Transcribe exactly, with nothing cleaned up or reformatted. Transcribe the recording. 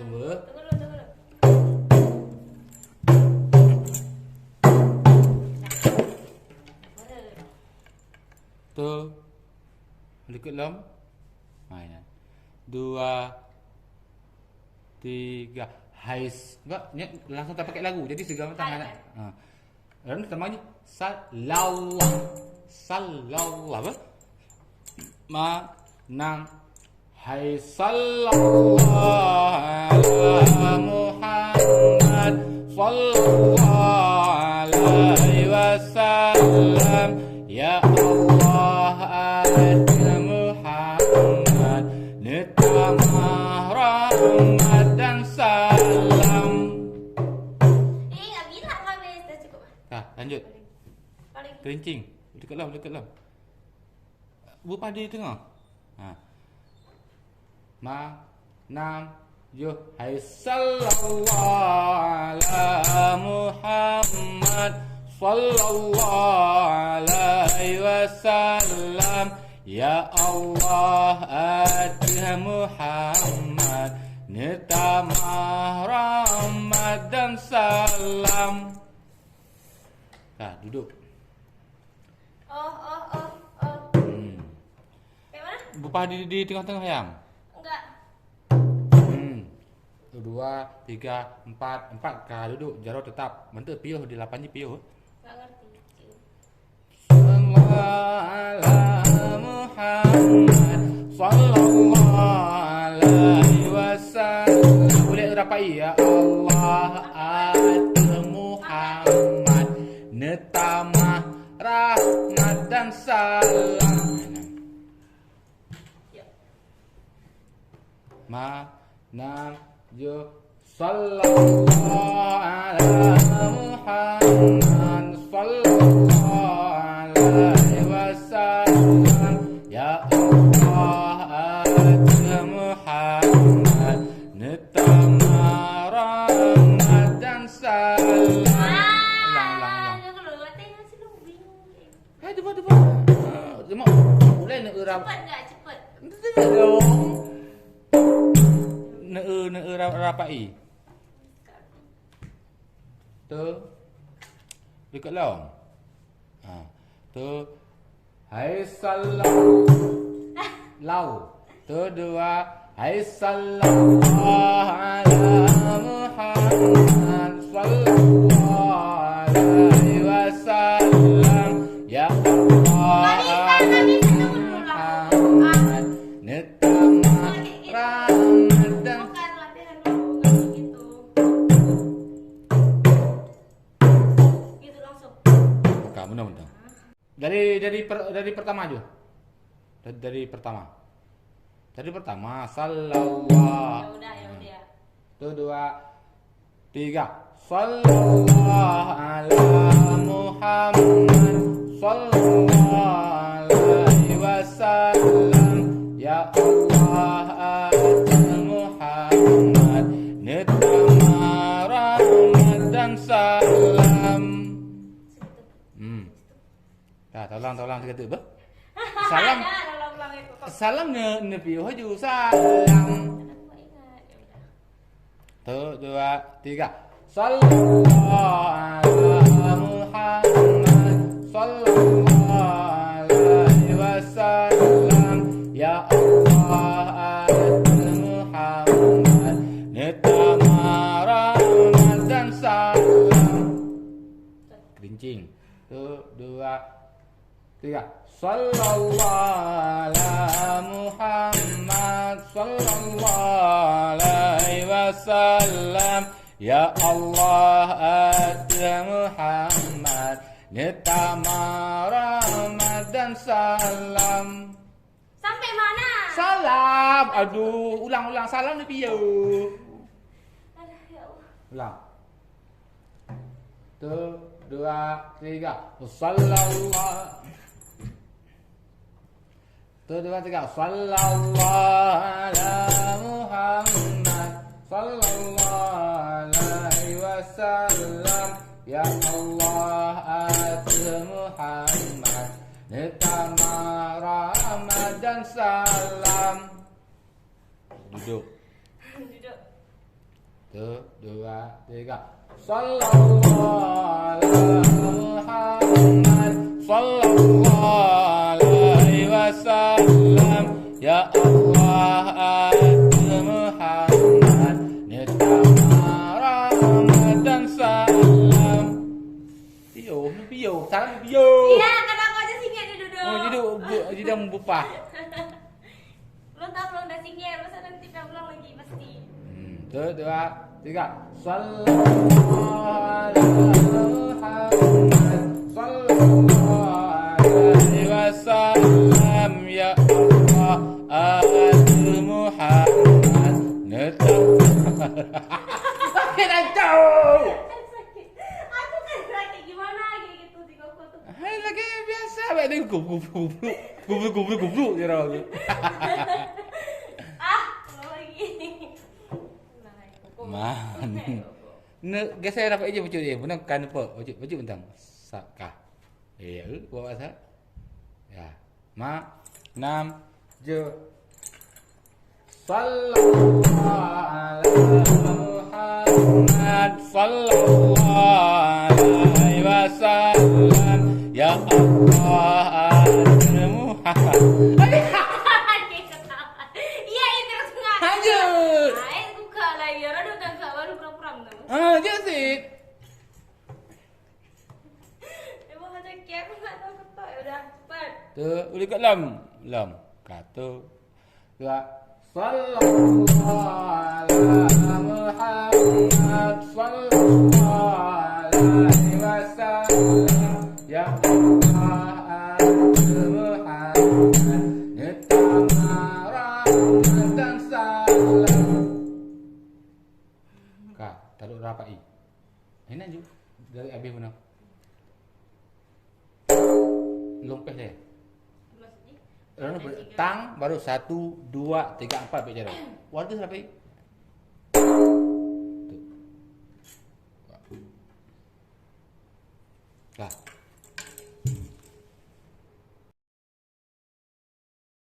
Tunggu. Tunggu dulu, tunggu dulu. Tu. Likot lom. Ha, ya. Dua, tiga. Hai s-, ba, nyan langsung tapakai lagu. Jadi, segala macam. Hai, hai. Ha. Lalu tambah ni, sallallahu, sallallahu, apa? Ma, nam. Hai sallallahu ala Muhammad, sallallahu alaihi wasallam. Ya Allah, ateueh Muhammad, neutamah rahmat dan salam. Eh, nggak bilang habis. Dah cukup. Dah, lanjut. Paling. Kerincing. Dekat lah, dekat lah. Bupadi teungoh. Ha. Ma, nam, yoh. Hai sallallahu ala Muhammad, sallallahu alaihi wasallam. Ya Allah, ateueh Muhammad, neutamah rahmat dan salam. Dah, duduk. Oh, oh, oh, oh. Hmm. Kayak mana? Bupah di, di tengah-tengah ayam. Enggak. Hmm. Dua, tiga, empat, empat ka duduk, jaroe tetap. Bentuk piôh di lapan ji piôh. Enggak ngerti. Sallallahu ala Muhammad, sallallahu alaihi wasallam. Boleh rapai, ya Allah, ateueh Muhammad. Neutamah rahmat dan salam. Ma, nam, yoh. Sallallahu ala Muhammad, sallallahu alaihi wasallam. Ya Allah, ateueh Muhammad, neutamah rahmat dan salam. Ulang, ulang, ulang. Hai, cuba, cuba. Ah, cuma ulai nak urap. Cepat enggak? Cepat. Cepat dong. Nak, nak urap, rapai. Tu. Dekat long. Ha. Tu. Hai sallallahu. Lau. Tu dua. Hai sallallahu ala Muhammad, sallallahu alaihi wasallam. Ya Allah, Muhammad, neutamah rahmat dan Bukan, meunan, meunan. Dari, dari per-, dari pertama ju. Dari, dari pertama. Dari pertama, sallallahu. Ya udah, ya udah. Tu dua, tiga. Sallallahu ala Muhammad, sallallahu alaihi wasallam. Ya Allah, ateueh Muhammad, neutamah rahmat dan salam. Hmm. Dah, tolong, tolong, tiga tu, bah. Salam. Salam ne, ne piôh ju. Salam. Tu, dua, tiga. Sallallahu ala Muhammad, sallallahu alaihi wasallam. Ya Allah, ateueh Muhammad, neutamah rahmat dan salam. Kerincing. Tu, dua, tiga. Sallallahu ala Muhammad, sallallahu alaihi wasallam. Ya Allah, ateueh Muhammad, neutamah rahmat dan salam. Sampai mana? Salam. Aduh, ulang-ulang. Salam ni piôh. Aduh, ya Allah. Ulang. Tu, dua, tiga. Sallallahu. Tu, dua, tiga. Sallallahu ala Muhammad, sallallahu alaihi wasallam. Ya Allah, ateueh Muhammad, neutamah rahmat dan salam. Duduk. Duduk. Satu, dua, tiga. Sallallahu ala Muhammad, sallallahu alaihi wasallam. Ya Allah, atu Muhammad, neutama rahmat dan salam. Piyo, piyo, salam piyo. Iya, karena aku aja singkat dia duduk. Oh, jadi bu-, jadi dah membupah. Belum tahu, belum dah singkat, masa nanti dah ulang lagi pasti. Hmm, tu, dua, tiga. Sallallahu ala Muhammad, sallallahu alaihi wasallam, ya Allah, atu Muhammad, neutama. Sakit ancau. Sakit. Aku kan sakit gimana gitu, tiga kutu. Hai, lagi biasa bae dia kubu-kubu. Kubu-kubu, kubu je orang tu. Ah, ulang lagi. Nah, kuku. Man. Ne, geser rapat je bacut dia. Benar kan nampak? Bacut, bacut bentang. Sakah. Eh, ya, eh, buat apa? Ya. Ma, enam, tujuh. Sallallahu ala Muhammad, sallallahu alaihi wasallam. Ya Allah, atu Muhammad. Iya, itu terus enggak. Lanjut. Ah, eh, buka lah, ya. Rada kan enggak, baru pura-pura minta maaf. Ah, jeuet sit. Memang macam kek pun tak tahu ketok. Ya udah, cepat. Tu, ulih kat lam. Lam. Katu. Dua. Sallallahu ala Muhammad, sallallahu alaihi wasallam. Ya Allah, atu Muhammad, neutama rahmat dan salam. Ka, taruh rapat i. Ini ju dari habis mana? Lom peh deh. Maksudnya? Lalu ada tiga. Tang baru satu, dua, tiga, empat, baik jalan. Warga siapa i? Tu. Lah.